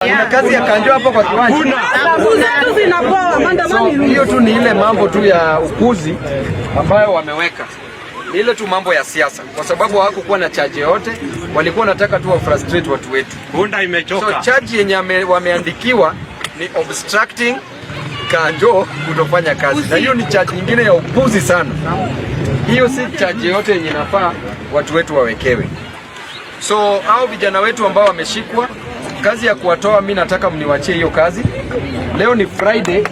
Kuna kazi ya kanjo hapo kwa kiwanja. Zetu zinapoa, maandamano. So, hiyo tu ni ile mambo tu ya upuzi ambayo wameweka. Ni ile tu mambo ya siasa, kwa sababu hawakukuwa na charge yoyote, walikuwa wanataka tu wa frustrate watu wetu. Punda imechoka. So charge yenye wameandikiwa ni obstructing kanjo kutofanya kazi, na hiyo ni charge nyingine ya upuzi sana. Hiyo si charge yoyote yenye inafaa watu wetu wawekewe. So hao vijana wetu ambao wameshikwa, kazi ya kuwatoa, mi nataka mniwachie hiyo kazi. Leo ni Friday,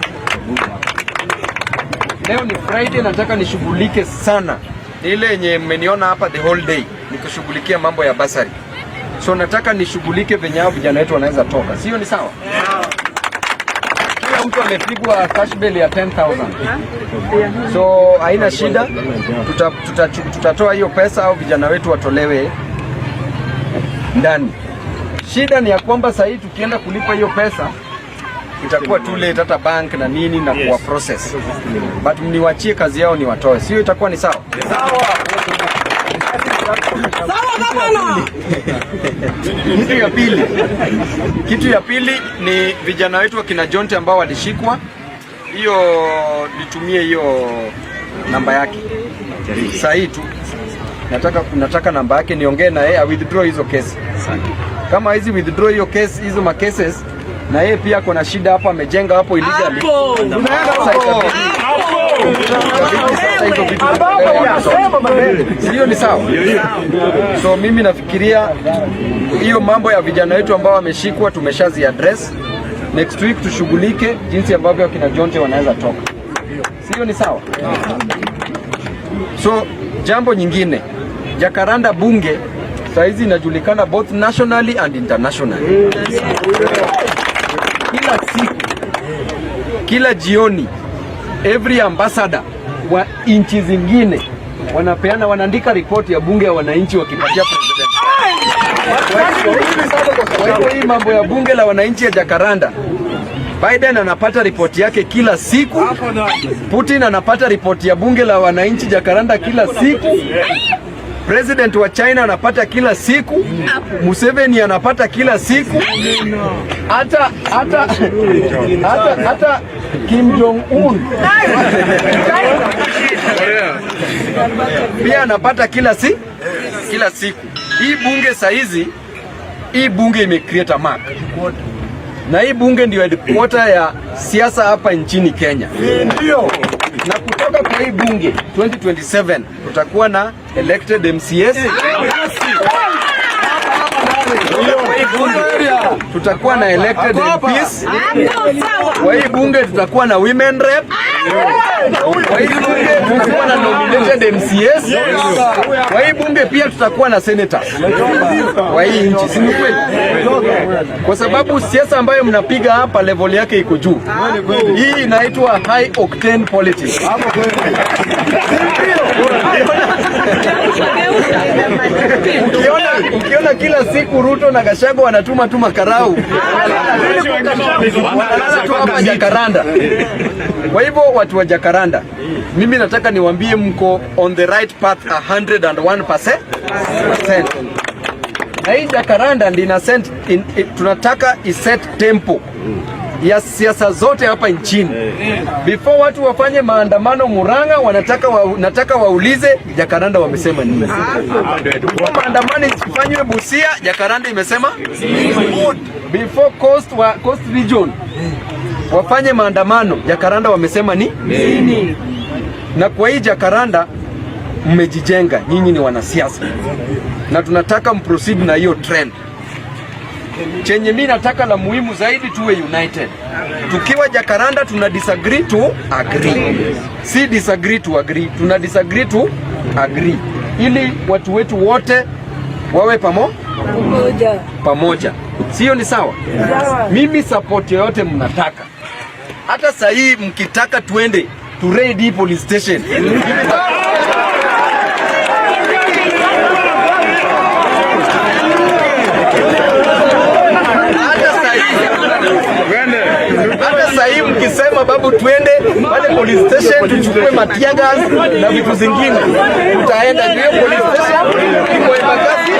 leo ni Friday, nataka nishughulike sana. Ni ile yenye mmeniona hapa the whole day nikishughulikia mambo ya bursary. So nataka nishughulike venye hao vijana wetu wanaweza toka, sio? Ni sawa? Kila mtu amepigwa cash bail ya 10,000, so haina shida, tutatoa hiyo pesa au vijana wetu watolewe ndani. Shida ni ya kwamba sasa hii tukienda kulipa hiyo pesa itakuwa too late, hata bank na nini na kuwa process, but mniwachie kazi yao ni watoe, sio? Itakuwa ni sawa? Sawa, gavana. Kitu ya pili ni vijana wetu wakina Jonte ambao walishikwa, hiyo nitumie hiyo namba yake saa hii tu. Nataka namba yake niongee na yeye a withdraw hizo kesi. Kama hizi withdraw hiyo case, hizo ma cases, na yeye pia ako na shida hapo, amejenga hapo illegally. Sasa itabidi sasa hizo vitu zitolewe. Sio ni sawa? So mimi nafikiria hiyo mambo ya vijana wetu ambao wameshikwa tumeshazi address. Next week tushughulike jinsi ambavyo akina Jonte wanaweza toka. Sio ni sawa? So jambo nyingine, Jacaranda bunge saizi inajulikana both nationally and internationally. Kila siku, kila jioni, every ambassador wa nchi zingine wanapeana, wanaandika ripoti ya bunge ya wananchi wakipatia president. Kwa hivyo hii mambo ya bunge la wananchi ya Jacaranda, Biden anapata ripoti yake kila siku, Putin anapata ripoti ya bunge la wananchi Jacaranda kila siku, President wa China anapata kila siku, Museveni anapata kila siku, hata Kim Jong Un pia anapata kila siku. Hii bunge saizi, hii bunge ime create a mark, na hii bunge ndio headquarter ya siasa hapa nchini Kenya. Ndio. Na kutoka kwa hii bunge 2027 tutakuwa na elected MCAs. Kutoka kwa hii bunge tutakuwa na elected MPs. Kwa hii bunge tutakuwa na women rep. Kwa hii bunge tutakuwa na nominated MCAs. Kwa hii bunge pia tutakuwa na senators kwa hii nchi, si ni kweli? Kwa sababu siasa ambayo mnapiga hapa level yake iko juu. Hii inaitwa high octane politics. Ukiona kila siku Ruto na Gachagua wanatuma tu makarau, wanalala tu hapa Jacaranda. Kwa hivyo watu wa Jacaranda, mimi nataka niwaambie mko on the right path 101%. Na hii Jacaranda ndio ina set tunataka iset tempo ya siasa zote hapa nchini. Before watu wafanye maandamano Murang'a, nataka waulize Jacaranda wamesema nini. Before maandamano isifanywe Busia, Jacaranda imesema. Before Coast Region wafanye maandamano, Jacaranda wamesema ni nini? Na kwa hii Jacaranda mmejijenga, nyinyi ni wanasiasa na tunataka mproceed na hiyo trend. Chenye mi nataka la muhimu zaidi tuwe united. Tukiwa Jacaranda tuna disagree to agree, si disagree to agree, tuna disagree to agree, ili watu wetu wote wawe pamoja, sio? Ni sawa? Mimi support yoyote mnataka, hata sahii mkitaka tuende tu raid hii police station, hata sahii mkisema babu tuende pale police station tuchukue matear gas na vitu zingine, tutaenda. Ndio police station iko Embakasi.